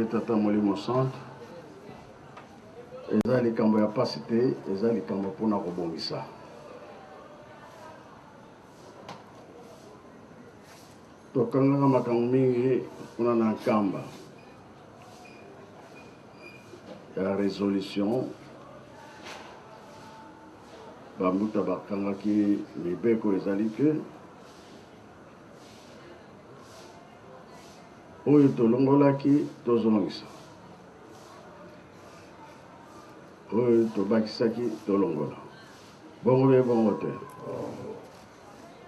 Tata Molimo Santu, eza likambo ya pasi te, eza likambo mpona kobongisa. Tokangaka makambo mingi kuna na Nkamba ya resolution, bambuta bakangaki mibeko ezali ke Oyo tolongolaki tozongisa, oyo tobakisaki tolongola. Bongo be bongo te.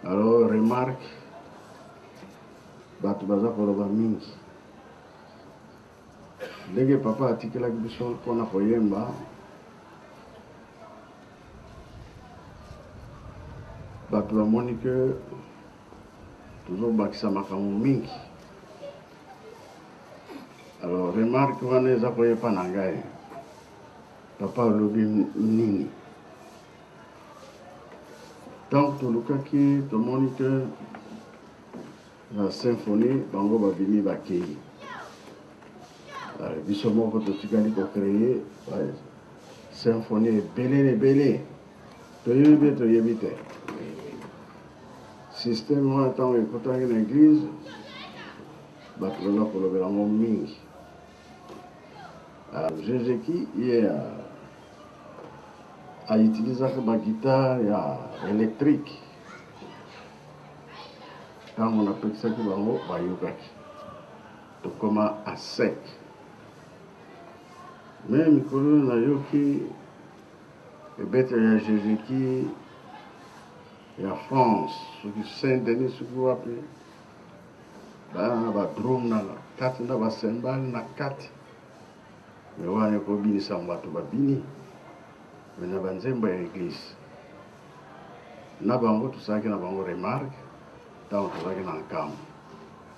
Alors remarque, bato baza koloba mingi ndenge papa atikelaki biso mpona koyemba. Bato bamoni ke tozobakisa makambo mingi. Alors remarque wana eza koyepa na ngai, papa alobi nini? Ntango tolukaki tomoni ke na symphonie bango babimi bakei, biso moko totikali kocreye symphonie ebele na ebele, toyebi mpe toyebi te système wana. Ntango ekotaki na église, bato baza kolobela yango mingi. Jejeki ye autilisaka baguitare ya électrique. Ntango napekisaki bango, bayokaki, tokoma à sec. Mais mikolo nayoki ebetelo ya Jejeki ya France, soki Saint Denis, soki wapi, baya na badrum na kati na bacymbales na kati. Mais wana ekobinisa bato, babini. Mais na banzembo ya église na bango, tosalaki na bango remarque ntango tozalaki na Nkambo.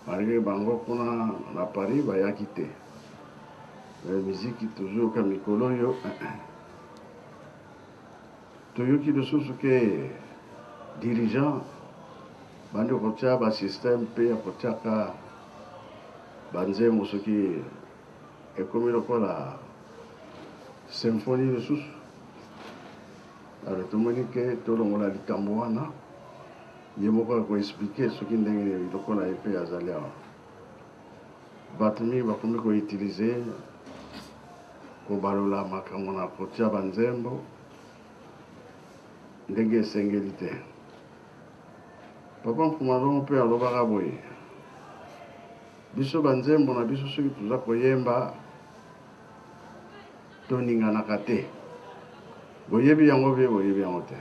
Malgré bango kuna na Paris bayaki te, miziki tozoyoka mikolo oyo, toyoki lisusu ke dirigeant bandi kotia basystème mpe ya kotiaka banzembo, soki ekomi lokola symphonie lisusu. Alors tomoni ke tolongola likambo wana. Ye moko akoexpliquer soki ndenge lokola ye mpe azali awa. Bato mingi bakomi koutiliser, kobalola makambo na kotia banzembo ndenge esengeli te. Papa Mfumalongo mpe alobaka boye: biso banzembo na biso, soki toza koyemba, toninganaka te. Boyebi yango mpe boyebi yango te.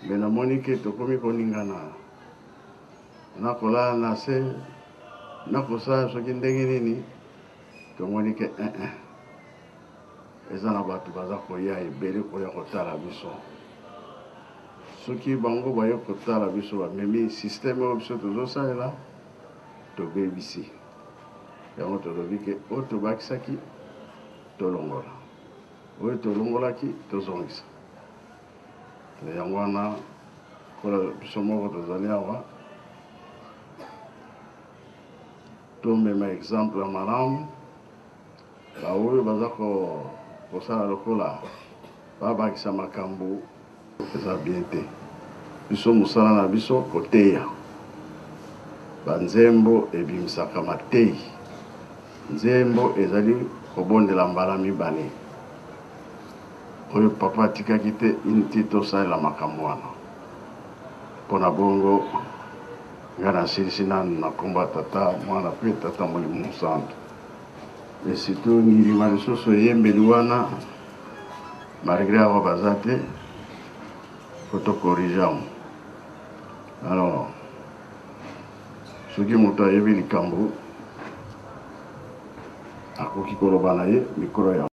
Mais namoni ke tokomi koningana na kolala na se na kosala soki ndenge nini. Tomoni ke eza na bato baza koya ebele koya kotala biso. Soki bango baye kotala biso, bamemi système oyo biso tozosalela, tobebisi yango. Tolobi ke oyo tobakisaki tolongola, oyo tolongolaki tozongisa. Yango wana kola biso moko tozali awa, tomema exemple ya malamu. Baoyo baza kosala lokola babakisa makambo, eza bien te. Biso mosala na biso koteya. Banzembo ebimisaka matei. Nzembo ezali kobondela mbala mibale. Oyo papa atikaki te inti tosalela makambo wana. Mpo na bongo ngai nasilisi nanu na nkombo ya Tata, Mwana mpe Tata Molimo Mosantu. Et surtout ngilima lisusu eyembeli wana, malgré awa baza te, faut tocorriger yango. Alors soki moto ayebi likambo, akoki koloba na ye mikolo yango.